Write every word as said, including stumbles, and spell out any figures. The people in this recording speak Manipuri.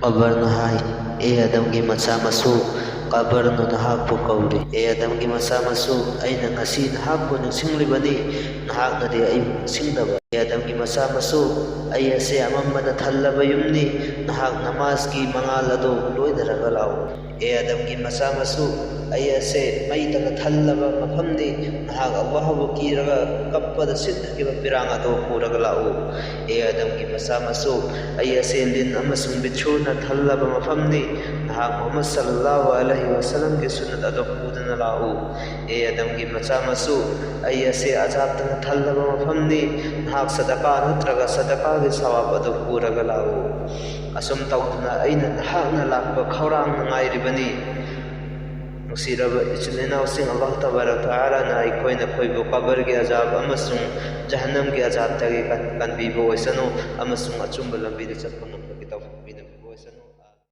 ꯀꯕꯔꯅ ꯍꯥꯏ, ꯑꯦ ꯑꯗꯝꯒꯤ ꯃꯆꯥ ꯃꯁꯨ, ꯀꯕꯔꯅ ꯅꯍꯥꯛꯄꯨ ꯀꯧꯔꯤ꯫ ꯑꯦ ꯑꯗꯝꯒꯤ ꯃꯆꯥ ꯃꯁꯨ, ꯑꯩꯅ ꯉꯁꯤ ꯅꯍꯥꯛꯄꯨ ꯅꯤꯡꯁꯤꯡꯂꯤꯕꯅꯤ, ꯅꯍꯥꯛꯅꯗꯤ ꯑꯩꯕꯨ ꯅꯤꯡꯁꯤꯡꯗꯕ꯫ ꯑꯦ ꯑꯗꯝꯒꯤ ꯃꯆꯥ ꯃꯁꯨ, ꯑꯩ ꯑꯁꯦ ꯑꯃꯝꯕꯅ ꯊꯜꯂꯕ ꯌꯨꯝꯅꯤ, ꯅꯍꯥꯛ ꯅꯃꯥꯖꯀꯤ ꯃꯉꯥꯜ ꯑꯗꯨ ꯂꯣꯏꯅꯔꯒ ꯂꯥꯛꯎ꯫ ꯑꯦ ꯑꯗꯝꯒꯤ ꯃꯆꯥ ꯃꯁꯨ, ꯑꯩ ꯑꯁꯦ ꯃꯩꯇꯅ ꯊꯜꯂꯕ ꯃꯐꯝꯅꯤ, ꯅꯍꯥꯛ ꯑꯜꯂꯥꯍꯕꯨ ꯀꯤꯔꯒ ꯀꯞꯄꯗ ꯁꯤꯠꯅꯈꯤꯕ ꯄꯤꯔꯥꯡ ꯑꯗꯨ ꯄꯨꯔꯒ ꯂꯥꯛꯎ꯫ ꯑꯦ ꯑꯗꯝꯒꯤ ꯃꯆꯥ ꯃꯁꯨ, ꯑꯩ ꯑꯁꯦ ꯂꯤꯟ ꯑꯃꯁꯨꯡ ꯕꯤꯠꯁꯨꯅ ꯊꯜꯂꯕ ꯃꯐꯝꯅꯤ, ꯅꯍꯥꯛ ꯃꯨꯍꯝꯃꯗ ꯁꯜꯂꯜꯂꯥꯍꯨ ꯑꯂꯩꯍꯤ ꯋꯁꯜꯂꯝꯒꯤ ꯁꯨꯟꯅꯠ ꯑꯗꯨ ꯄꯨꯗꯨꯅ ꯂꯥꯛꯎ꯫ ꯑꯦ ꯑꯗꯝꯒꯤ ꯃꯆꯥ ꯃꯁꯨ, ꯑꯩ ꯑꯁꯦ ꯑꯖꯥꯕꯇꯅ ꯊꯜꯂꯕ ꯃꯐꯝꯅꯤ, ꯅꯍꯥꯛ ꯁꯗꯀꯥ ꯅꯠꯇ꯭ꯔꯒ ꯁꯗꯀꯥꯒꯤ ꯁꯋꯥꯕ ꯑꯗꯨ ꯄꯨꯔꯒ ꯂꯥꯛꯎ꯫ ꯑꯁꯨꯝ ꯇꯧꯗꯨꯅ ꯑꯩꯅ ꯅꯍꯥꯛꯅ ꯂꯥꯛꯄ ꯈꯧꯔꯥꯡꯅ ꯉꯥꯏꯔꯤꯕꯅꯤ꯫ ꯅꯨꯡꯁꯤꯔꯕ ꯏꯆꯤꯜ ꯏꯅꯥꯎꯁꯤꯡ, ꯑꯜꯂꯥꯍ ꯇꯕꯥꯔꯛ ꯇꯥꯂꯥꯅ ꯑꯩꯈꯣꯏ ꯅꯈꯣꯏꯕꯨ ꯀꯕꯔꯒꯤ ꯑꯖꯥꯕ ꯑꯃꯁꯨꯡ ꯖꯍꯟꯅꯝꯒꯤ ꯑꯖꯥꯕꯇꯒꯤ ꯀꯟ-, ꯀꯟꯕꯤꯕ ꯑꯣꯏꯁꯅꯨ ꯑꯃꯁꯨꯡ ꯑꯆꯨꯝꯕ ꯂꯝꯕꯤꯗ ꯆꯠꯄ ꯉꯝꯕꯒꯤ ꯇꯧꯐꯤꯛ ꯄꯤꯅꯕꯤꯕ ꯑꯣꯏꯁꯅꯨ꯫